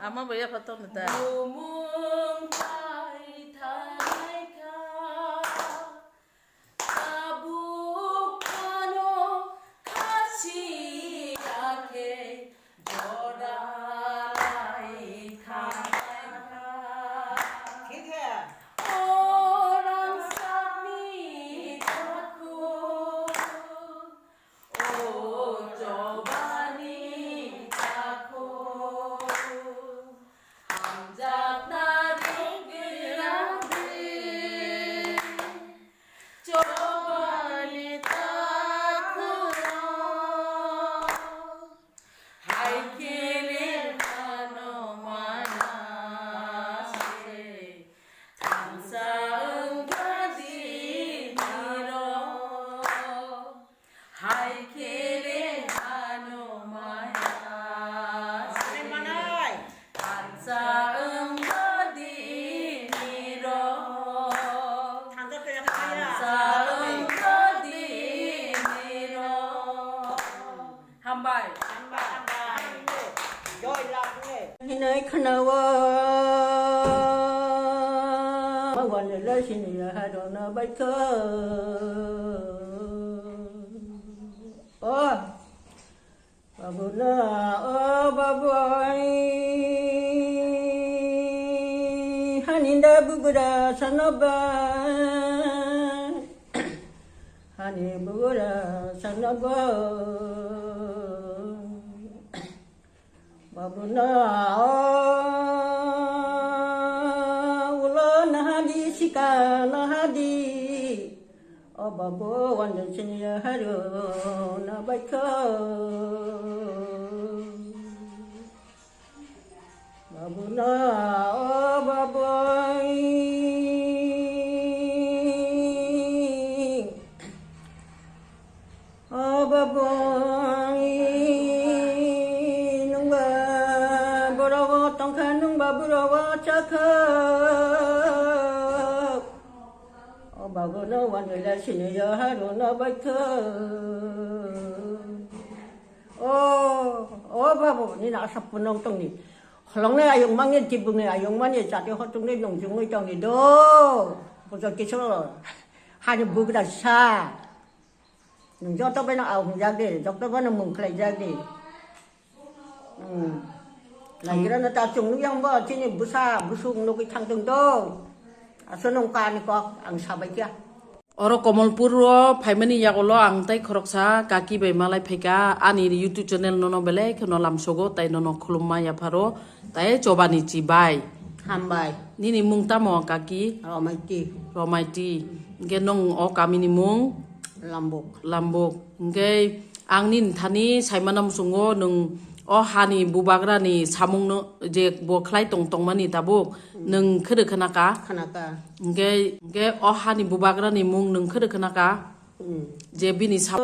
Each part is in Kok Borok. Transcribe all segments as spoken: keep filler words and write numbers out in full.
Ama bai yapha tongni ta. Bumung pai thanai kha, tabuk phano khasi ya khe jora lai thanai kha. Thik hai. O rang sami takhu. O chobani takhu, hamjakna rwgwi rangdi. Chobani takhu, hai khe le hano maya se, thansa wngkha di nirok. Hai khe le hano maya se, manai. Thansa wngkha di nirok. Thansa kaya kaya. Thansa wngkha di nirok. Hambai. Hambai, hambai. Joy love ne. Hinai khanawa. Bhagwan le sini ya harona baikho. Oh, babu na, oh, babu ai. Haninda bugura sanoba. Hani bugura sanoba. Babu na, oh, ulo nahadi, sika nahadi. O babu, wanda sini haru na baikho. Babu na, o babu. O babu, nungba borogo tongkha, nungba borogo chakha. O babu no wanwila siniya haruna baikha. O, o babu, nini asa punong tongni. Holongnai ayung mangni, tibungni ayung mani, jati hotungnai nungjungwi tongni do. Bujo kisu, hani bugra sa. Nwng joto bai no au hwnjak di, joto bai no mung khlai jak di. Hmm. Naigira no ta chwng nukya bo chini bwsa bwswk nugwi thang tong do. Aso nwng kani kok ang sabai kya. Oro Komolpur o phaimani yagulo ang tai khoroksa kaki bai malai phaika ani YouTube channel nono belai kheno lamsogo tai nono khulumma yapharo tai chobani chibai. Hambai. Nini mung tamo kaki? Romaiti. Romaiti. Hwnkhe nwng o kamini mung? Lambuk. Lambuk. Hwnkhe ang nini thani saimano muchungo nwng o hani bubagrani samungno je bo khlai tong tongmani tabuk nwng khwrwi khwnaka? Khwnaka. Hwnkhe, hwnkhe o hani bubagrani mung nwng khwrwi khwnaka? Hmm. Je bini sa-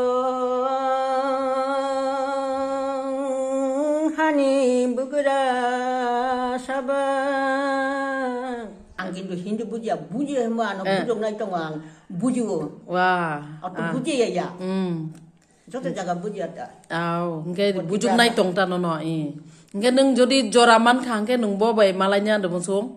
Hani bugra saba. Ang kintu Hindi bujiya, bujiya hwnba ano Eh. bujoknai tongo ang, bujiwo. Wah. Ato Ah. bujiya ya. Hmm. Joto jaga bujiya ta. Au, hwnkhe Bujiya. bujuknai tong ta nono, eh. Hwnkhe nwng jodi jora mankha, hwnkhe nwng bo bai malaina do muchung?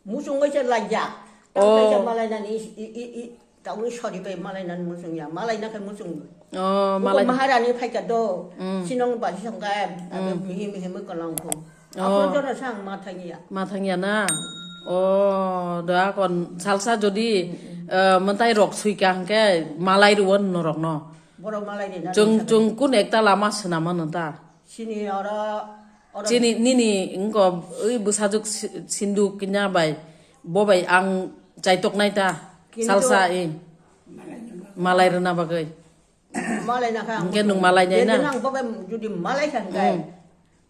Muchung bai se laijak. Oh. Tamo kaisa malainani i, i, i, i, tauni sori bai malainani muchung ya. Malaina khe muchung. Oh, Ugo malai- Maharani phaika do. Mm. Sinong baji songkai, abe Mm. mihi mihi mui kolong ko. Oh. Apo jono sang ma thangya. Ma thangya na? Oh, da kon salsa jodi, Mm, mm. eh, mantai rok suika hwnkhe malai ruon norok no. Borok malai rina Chung, rina chung kun ekta lama swnama no ta? Sini oro, oro Chini, nini wngko ui bwsajwk si-, sinduk kinya bai, bo bai ang chaitoknai ta, Kintu salsa i. Malai rwna bagwi. Malai na kha ang Hwnkhe nwng malai nai na? Jodi nang bo bai jodi malai kha hwnkhe, Hmm.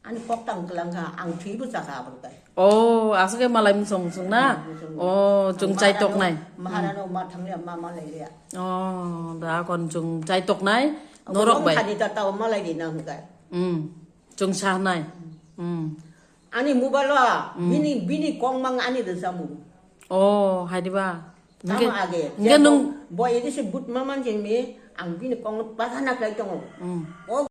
ani kok tang kwlang kha, ang thwibo cha kha aboni kai. Oh, aswk khe malai msong msong na? Hmm, msong. Oh, Ang chwng chaitok maharano, nai. Maharano ma thangya, ma malai ya. Oh, da kon chwng chaitok nai, Ang norok bai. Thani ta tao malai di na hwnkhe. Hmm. Chwng sa hnai. Hmm. Ani mobile o, Hmm. bini, bini kongmang ani rwchapmung. Oh, hai diba? Tamo Hwnkhe, age. hwnkhe Je nwng bo, bo edi se but ma man jeng mi, ang bini kong no pathana khlai tongo. Hmm. O